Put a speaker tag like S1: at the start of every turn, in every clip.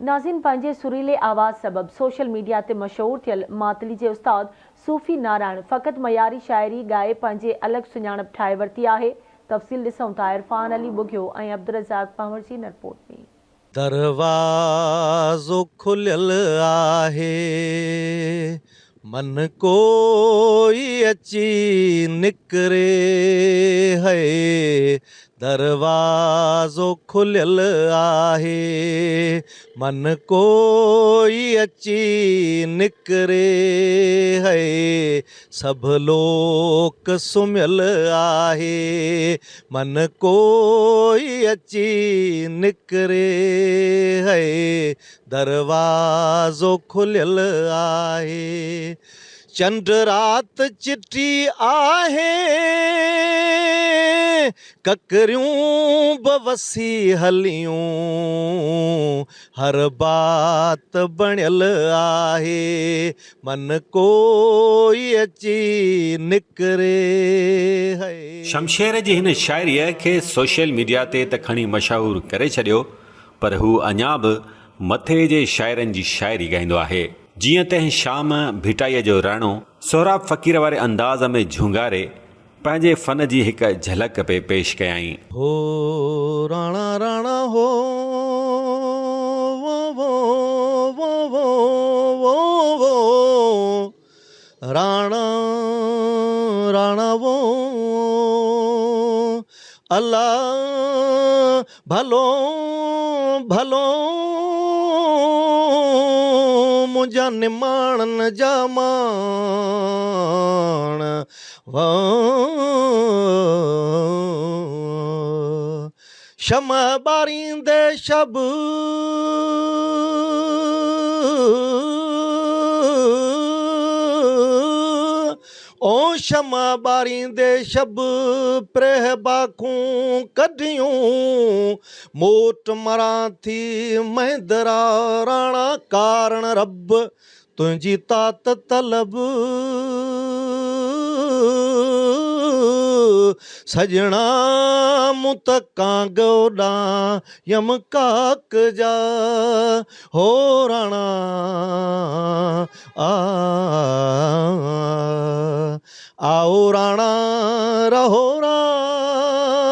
S1: ناظرين پنهنجي سريلي آواز سبب سوشل ميڊيا تي مشهور ٿيل ماتلي جي استاد صوفي نارائڻ فقط معياري شاعري ڳائي پنهنجي الڳ سڃاڻپ ٺاهي ورتي آهي. تفصيل ڏسون ٿا عرفان علي ٻگهيو ۽ عبدالرزاق پنهور جي هن رپورٽ ۾.
S2: دروازو کليل آهي، من ڪوئي اچي نڪري هي دروازو کليل آهي، من ڪوئي اچي نڪري هي سڀ لوڪ سمهيل آهي، من ڪوئي اچي نڪري هي دروازو کليل آهي. چنڊ رات چٽي آهي، ڪڪريون به وسي هليون، هر بات بڻيل آهي، من ڪوئي اچي نڪري هي.
S3: شمشير جي هن شاعريء کي سوشل ميڊيا تي ته کڻي مشهور ڪري ڇڏيو پر هو اڃا به مٿي جي شاعرن جي شاعري ڳائيندو آهي. جيئن تنهن شام ڀٽائيء جو راڻو سهراب فقير واري انداز ۾ جهونگاري پنهنجي فن جي هڪ جهلڪ پئي پيش ڪيائين.
S2: هو راڻا راڻا هو وو وو وو وو وو وو راڻا راڻا وو الا ڀلو ڀلو منهنجا نماڻن جا ماڻ وو شمع ٻاريندي شب او شمع ٻاريندي شب پرهه باکون ڪڍيون موٽ مران ٿي مهندرا راڻا ڪارڻ رب تنهنجي تات طلب سڄڻا مون ته ڪانگ اڏان يم ڪاڪ جا هو راڻا آ آئو راڻا رهو رات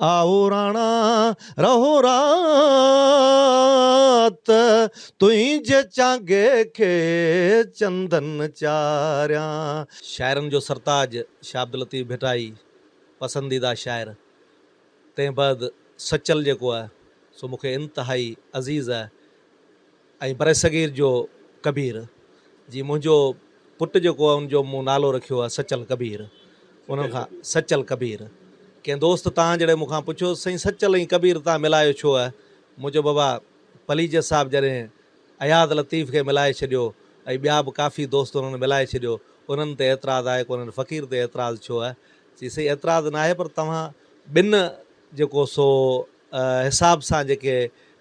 S2: آئو راڻا رهو رات تنهنجي چانگي کي چندن چاريان. شاعرن جو سرتاج شاهه عبداللطيف ڀٽائي پسنديده شاعر تنهن بعد سچل جيڪو آهي سو مون کي انتهائي عزيز آهي ۽ برصغير جو ڪبير جي منهنجو پٽ جيڪو آهي ان جو مون نالو رکيو آهي سچل ڪبير انهن کان سچل ڪبير ڪنهن دوست توهان جهڙي مون کان پڇيو سائين سچل ۽ ڪبير توهان ملايو ڇو آهي مون چيو بابا پليجي صاحب جڏهن اياز لطيف کي ملائي ڇڏيو ۽ ٻيا به ڪافي دوست انهن ملائي ڇڏيو انهن تي اعتراض آهي ڪونهن فقير تي اعتراض ڇو آهي چي سائين اعتراض ناهي پر توهان ٻن جيڪو سو حساب سان جيڪي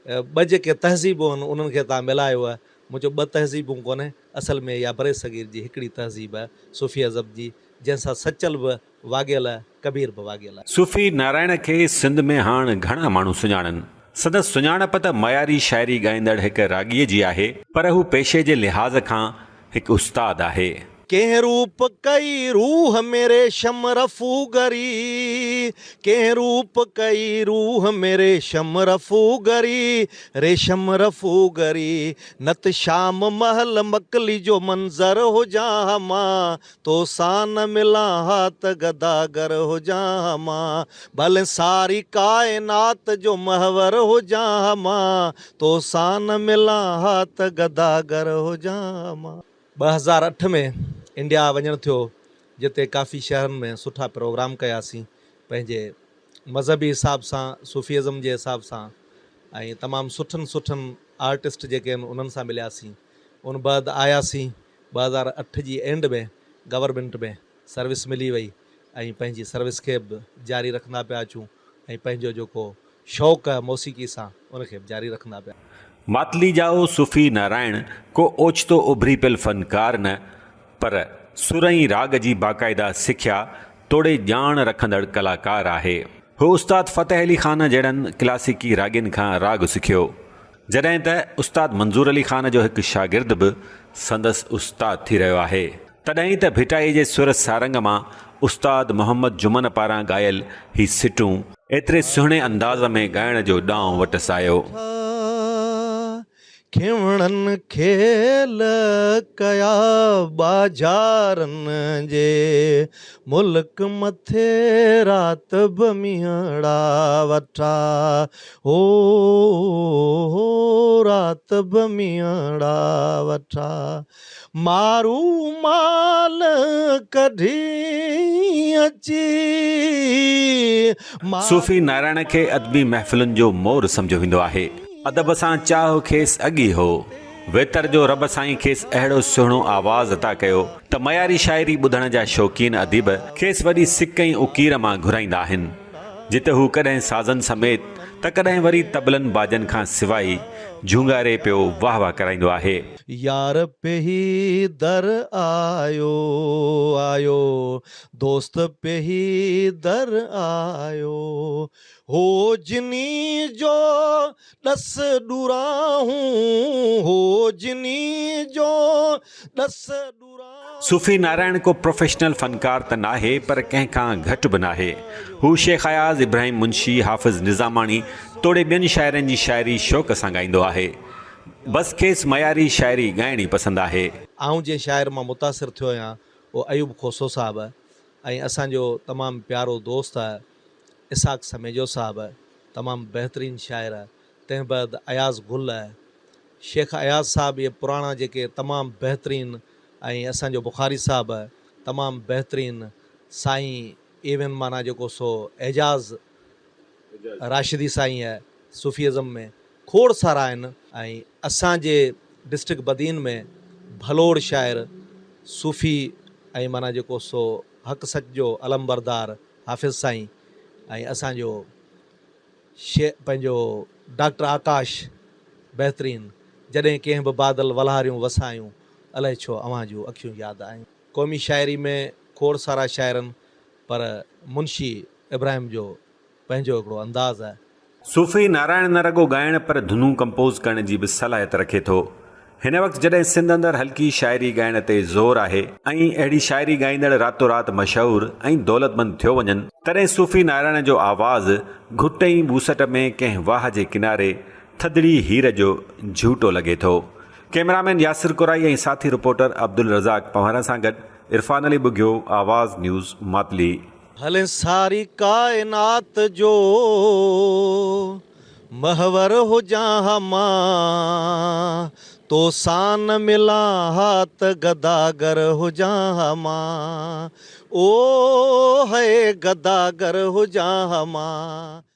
S2: ٻه جيڪي تهذيبون آهن انهن کي توهان ملايو آهي. مون چيو ٻه تهذيبون ڪونهي اصل ۾ اها برصغير جي هڪڙي تهذيب آهي صوفي ازم جي جنهن سان سچل به واڳيل آهي ڪبير به واڳيل آهي.
S3: صوفي نارائڻ کي سنڌ ۾ هاڻ گهڻا ماڻهو سڃاڻن. سندس سڃاڻپ ته معياري شاعري ڳائيندڙ هڪ راڳيء جي آهي پر هو پيشي جي لحاظ کان هڪ استاد آهي.
S2: ڪنهن روپ ڪئي روح ۾ ريشم رفوگري، ڪنهن روپ ڪئي روح ۾ ريشم رفوگري، ريشم رفوگري، نت شام مهل مڪلي جو منظر هجان ها مان، توسان نه ملان ها ته گداگر هجان ها مان، ڀلين ساري ڪائنات جو محور هجان ها مان، توسان نه ملان ها ته گداگر هجان ها مان. 2008 ۾ انڊيا وڃڻ ٿيو جتي ڪافي شهرن ۾ سٺا پروگرام ڪياسين پنهنجي مذهبي حساب سان صوفي ازم جي حساب سان ۽ تمام سٺن سٺن آرٽسٽ جيڪي آهن انهن سان ملياسين ان بعد آياسين 2008 جي اينڊ ۾ گورنمينٽ ۾ سروس ملي وئي ۽ پنهنجي سروس کي به جاري رکندا پيا اچون ۽ پنهنجو جيڪو شوق آهي موسيقي سان ان کي به جاري رکندا پيا.
S3: ماتلي ڄائو صوفي نارائڻ ڪو اوچتو اڀري پيل فنڪار نه پر سر ۽ راڳ جي باقاعده سکيا توڙي ڄاڻ رکندڙ ڪلاڪار آهي. هو استاد فتح علي خان جهڙن ڪلاسيڪي راڳين کان راڳ سکيو، جڏهن ته استاد منظور علي خان جو هڪ شاگرد به سندس استاد ٿي رهيو آهي. تڏهن ئي ته ڀٽائي جي سر سارنگ مان استاد محمد جمن پاران ڳايل هي سٽون ايتري سهڻي انداز ۾ ڳائڻ جو ڏانء وٽس آيو.
S2: کيوڻن کيل ڪيا ٻاجهارن جي ملڪ مٿي رات به مينهڙا وٺا هو رات به مينهڙا وٺا مارو مال ڪڍي اچي.
S3: صوفي نارائڻ کي ادبي محفلن جو مور سمجهيو ويندو آهي. ادب سان چاهه کيس اڳ ئي هو. ويتر جو رب سائين کيس اهڙو سهڻو آواز عطا ڪيو ته معياري شاعري ٻڌڻ جا شوقين اديب کيس وڏي سڪ ۽ اڪير مان گهرائيندا آهن. جتي هو ڪڏهن سازن سميت ته ڪڏهن وري طبلن باجن کان سواء ئي جهونگاري پيو واهه واهه ڪرائيندو آهي.
S2: يار پيهي در آيو آيو دوست پيهي در آيو هو جني جو ڏس ڏوراهون هو جني جو ڏس ڏوراهون.
S3: صوفي نارائڻ ڪو پروفيشنل فنڪار ته ناهي پر ڪنهن کان گهٽ به ناهي. هو شيخ اياز، ابراهيم منشي، حافظ نظاماڻي توڙي ٻين شاعرن جي شاعري شوق سان ڳائيندو آهي. بس کيس معياري شاعري ڳائڻي پسند آهي.
S2: آئون جنهن شاعر مان متاثر ٿيو آهيان اهو ايوب کوسو صاحب ۽ اسان جو تمام پيارو دوست اسحاق سميجو صاحب تمام بهترين شاعر تنهن بعد اياز گل شيخ اياز صاحب اهي پراڻا جيڪي تمام بهترين ۽ اسان جو بخاري صاحب تمام بهترين سائين ايون معنيٰ جيڪو سو اعجاز راشدي سائين صوفي ازم ۾ کوڙ سارا آهن ۽ اسان جي ڊسٽرڪٽ بدين ۾ ڀلوڙ شاعر صوفي ۽ معنيٰ جيڪو سو حق سچ جو علمبردار حافظ سائين ۽ اسان جو شي پنهنجو ڊاڪٽر آڪاش بهترين جڏهن ڪنهن به بادل ولهاريون وسايون الائي ڇو اوهان جون اکيون ياد آيون. قومي شاعري ۾ کوڙ سارا شاعرن پر منشي ابراهيم جو پنهنجو هڪڙو انداز آهي.
S3: صوفي نارائڻ نه رڳو ڳائڻ پر ڌنون ڪمپوز ڪرڻ جي به صلاحيت رکي ٿو. هن وقت جڏهن سنڌ اندر هلڪي شاعري ڳائڻ تي زور آهي ۽ اهڙي شاعري ڳائيندڙ راتو رات مشهور ۽ دولتمند ٿيو وڃن، تڏهن صوفي نارائڻ جو آواز گهٽ ۽ ٻوسٽ ۾ ڪنهن واهه جي ڪناري ٿڌڙي هير جو جهوٽو لڳي ٿو. ڪئميرامين ياسر ڪورائي ۽ ساٿي رپورٽر عبدالرزاق پنهور سان گڏ عرفان علي ٻگهيو، آواز نيوز، ماتلي.
S2: ڀلي ساري ڪائنات جو محور هجان ها مان، توسان نه ملان ها ته گداگر هجان ها مان، او هئي گداگر هجان ها مان.